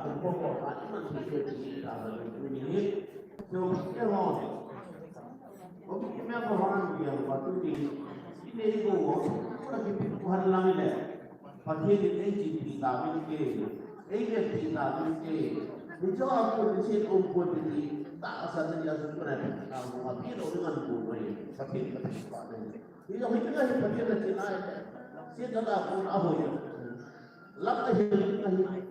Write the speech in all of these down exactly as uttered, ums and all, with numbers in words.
Tumpo ko, a, iman thei thei ti ta ba tu ni. So, ke ho. Ko ki me ko han dia ba tu ni. Ki ne ko ho. Ko ki pi ko han lang le. Pathen in ei chin pi ta min ke. Ei ve pi ta min ke. Ni jo a ko ni sin um ko ti ta sa ni a su ko na. A ko a pi lo ni man ko mai. Pathen ka ta pa ni. Ni jo hi ka hi Pathen na chin ai. Si ta la ko na ho. Lam ka hi ka hi.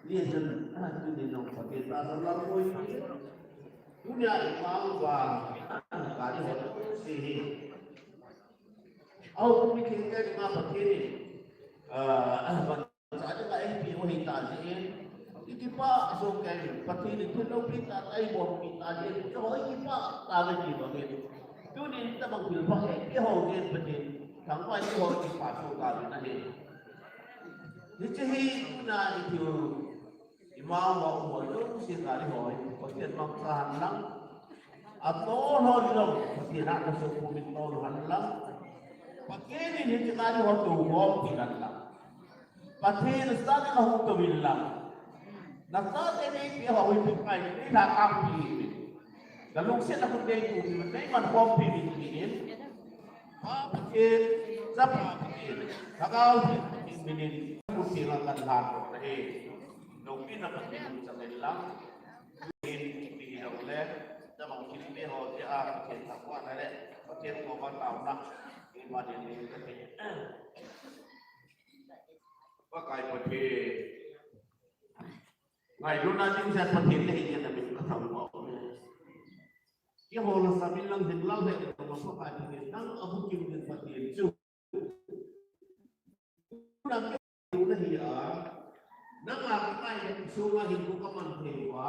Ni jin a tu ni no Pathen ta sa la ko. Dunia i pang ba. Ka ni ho si hi. Au, mi thil te ma Pathen in, ah, ah, ban sa de ka M P ho hi ta ji in. I kipa so ke Pathen in thil lo pi ta, ai bol pi ta ji in. Cho ho i kipa ta le ji ba ke. Tunin ta bang thil pa ke, ke ho ke Pathen. Thang pa ji ho i kipa so ka le na he. Ni che hi na ni thil. Ima ma u ma jong si ka ni hoi, Pathen mang sa han lang. A to ho ni long, Pathen a ka so pu min to han lang. Pathen in hi ka ni ho to ho pi han lang. Pathen sa ni ka ho to min lang. Na sa te ni pi ho pi kai ni na ka pi ni. Ka lungset na khut dei tu, dei man khom pi min pi in. Pa Pathen, Chapa Pathen, Lhagao Theng Pathen min in, khut dei na kan lhan ko na he. Lungpi na Pathen chang in lang. Min pi in long le, ta bang kin pe ho te a Pathen ta kwa na le, Pathen ko ba tao na. Min ma din ni ka te. Pakai Pathen. Ngailutna ding jat Pathen le hi na min ka thang ko. Keiho la sa min lang ding lang le ka ma Pakai Pathen nang a bukim ding Pathen chu. Na ke na hi a. Nang a ka kai le sunga hin ko ka man thei wa.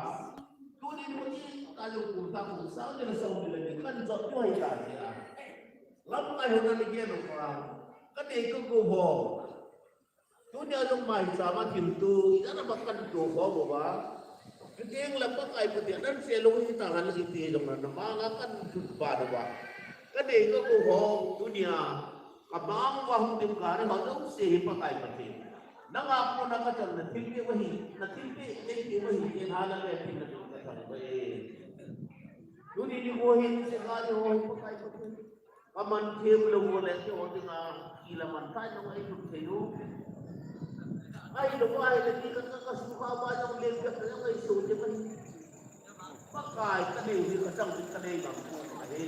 Tunin mo ni ka lungkum ta kum sa ni la sa ni la ni kan jot yo hi ta hi a. Lam kai ho na ni ke no ka. Ka dei ka go ho. Tunia jong maicham a thil tu, i ana bak kan tu ho bo ba. Kiding la Pakai Pathen, nan se lo hi ta han la kiti jong na, na ma nga kan tu ba da ba. Ka dei ka ko ho, tunia. Ka bang wa hung dim ka re ho jong se hi Pakai Pathen. Na nga ko na ka chang na thil pe wa hi, na thil pe, nei pe wa hi, ken ha la le thil na ka chang ba e. Tuni ni ko hi, se ka re ho hi Pakai Pathen. Ka man thei lou le, keiho dinga, i la man thei lou, ei lhun thei lou. Ahilou, ahile, ti ka, ka, ka sukha ba jong le, ka, ka, ka, ka, so, te, ka, Pakai, ka nei, ka chang, ka nei, ka, ka, he.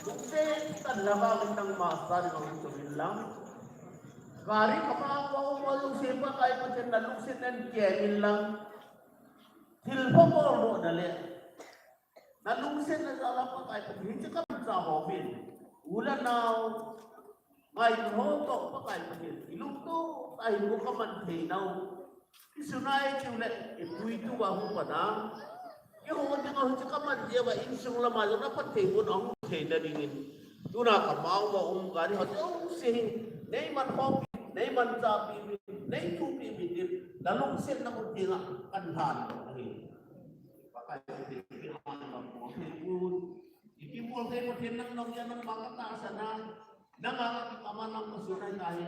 Lungset, kan la ba, kan tang ma, sa, di, ka, ka, min lang. Gari, ka, ma, ma, ma, lungset, Pakai, Pathen, na lungset, nan, ke, min lang. Thil, pa, pa, lo, da, le. Na lungset na jal a Pakai Pathen, hiche kamanchah ho min. U le nao, ngai ho toh Pakai Pathen. I lungtup tah in kaman thei nau. I sunai chu le, i pui tu va hu pa na. Keiho dinga hiche kaman jeh uva insung lama jong na phatthei mun ahung thei na dingin. Tuna ka mao ma um gari ho jouse hi. Nei man khom, nei manchah pi, nei thupi pi, na lungset na mun dinga kan lhan ahi. Pakai Pathen, keiman bang bol thei pon. I kibol thei Pathen nang nong ya nang bang ka tahsan a. Nang a ka kipah ma nang ka sunai tahi.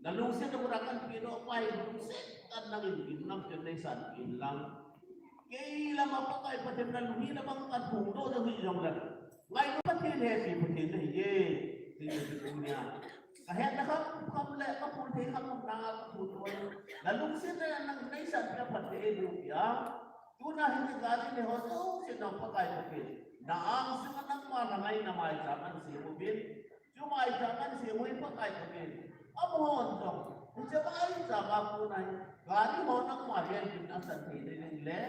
Na lungset na mun a kan pe doh pai, lungset kan nang in, in nang pen nei san in lang. Kei lama Pakai Pathen na lunghi na bang kan phung doh jong hi jong le. Ngailu Pathen hepi Pathen nahi e. Ti ti tu nia. Ka hetna kham kham le ka phun thei kham kham na ka phun doh. Na lungset na nang nei san ka phat thei e bu pia. Tuna hin ka gari le ho jouse nang Pakai Pathen. Na angsunga nangma na ngai na maicham an sem uvin. Chu maicham an sem uvin Pakai Pathen. Amahon jong. Hiche maicham a kon a hi. Gari ho nangma hian kin asan thei le le.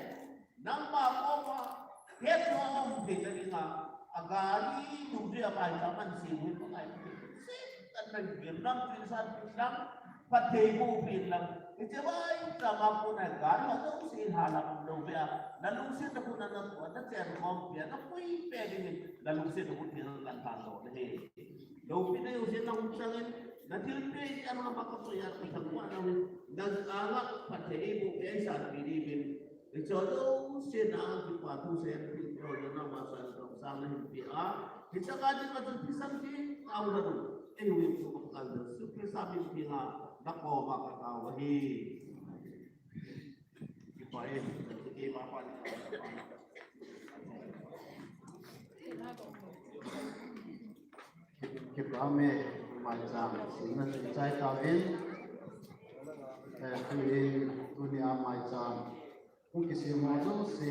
Nangma koma. Hian ho a um thei le le nga. A gari nung dia maicham an sem uvin Pakai Pathen. Sem kan nang uvin nang kin san uvin nang. Phatthei boh pen lang. Hiche maicham a kon a gari ho jouse in halam lou ve a. Na lungset na kon a na, na chen khom pia, na pui pia dingin. Na lungset na kon pia na kan than lou na hi. Loupina jouse na hung chang in. Na thilpeh a ma ma ka pui a ka thang wa na hin. Na anga phatthei boh pia san pi dingin. Hiche jouse na kipa thusei thil pia na ma san tong sang na hin pia. Hiche ka ding ka chu thisan ti au na. Ei, ui, pu, ka, ka, Jesu Christa min theng a, na koma ka tao ahi. Amen. Maicham sina chai tauvin. Eh, tuin, tunia maicham hung kisem ho jouse,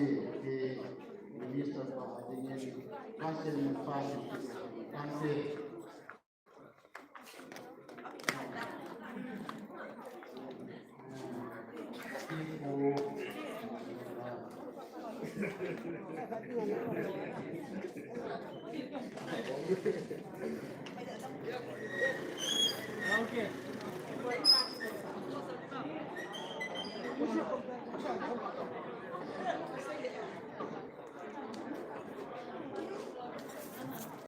Minister pa dingin, Pastor pa dingin, Pastor.